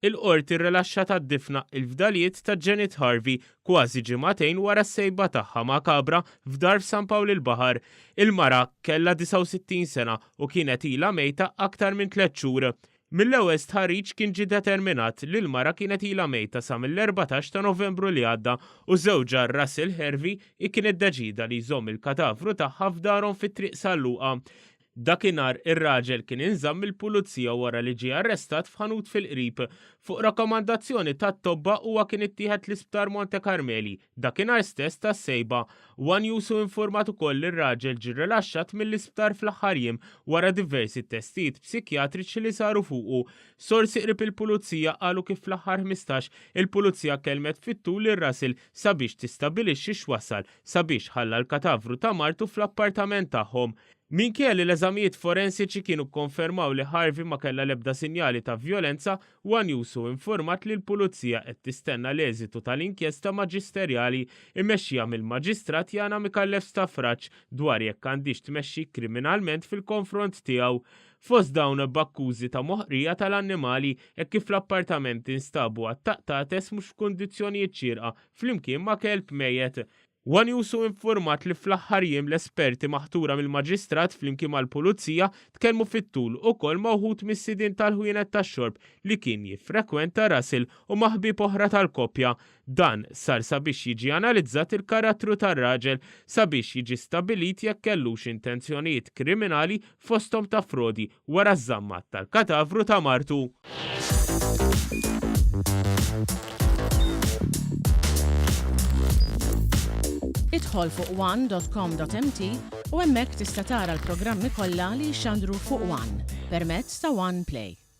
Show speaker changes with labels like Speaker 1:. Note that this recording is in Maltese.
Speaker 1: Il-Qorti rrilaxxat għad-difna il-fdalijiet ta' Janet Harvey kważi ġimagħtejn wara s-sejba tagħha makabra f'dar f'San Pawl il-Baħar. Il-mara kellha 69 sena u kienet ilha mejta aktar minn tlett xhur. Mill-ewwel stħarriġ kien ġie determinat li l-mara kienet ilha mejta sa mill-14 ta' Novembru li għadda u żewġha Russell Hervey kien iddeċieda li jżomm il-katavru tagħha f'darhom fi Triq San Luqa. Dakinhar ir-raġel kien inżamm mill-Pulizija wara li ġie arrestat f'ħanut fil-qrib. Fuq rakkomandazzjoni tat-tobba huwa kien ittieħed l-Isptar Monte Carmeli dakinhar stess tas-sejba. One News hu infurmat ukoll li r-raġel ġie rilaxxat mill-isptar fl-aħħar jiem wara diversi testijiet psikjatriċi li saru fuqu. Sorsi qrib il-Pulizija qalu kif fl-aħħar 15 il-Pulizija kellmet fit-tul lil Russell sabiex tistabbilixxi x'wassal sabiex ħalla l-katavru ta' martu fl-appartament tagħhom. Minkejja li l-eżamijiet forensiċi kienu kkonfermaw li Harvey ma kellha l-ebda sinjali ta' vjolenza, One News hu informat li l-Pulizija qed tistenna l-eżitu tal-inkjesta maġisterjali mmexxija mill-Maġistrat Yana Micallef Stafrace dwar jekk għandhiex tmexxi kriminalment fil-konfront tiegħu. Fost dawn b'akkużi ta' moħqrija tal-annimali hekk kif fl-appartament instabu għadd ta' qtates mhux f'kundizzjonijiet xierqa flimkien ma' kelb mejjet. One News hu infurmat li fl-aħħar jiem l-esperti maħtura mill-Maġistrat flimkien mal-Pulizija tkellmu fit-tul ukoll ma' wħud mis-sidien tal-ħwienet tax-xorb li kien jiffrekwenta Russell u ma' ħbieb oħra tal-koppja. Dan sar sabiex jiġi analizzat il-karattru tar-raġel sabiex jiġi stabbilit jekk kellux intenzjonijiet kriminali fosthom ta' frodi wara ż-żamma tal-katavru ta' martu.
Speaker 2: Idħol fuq one.com.mt u hemmhekk tista' tara l-programmi kollha li jixxandru fuq One permezz ta' One Play.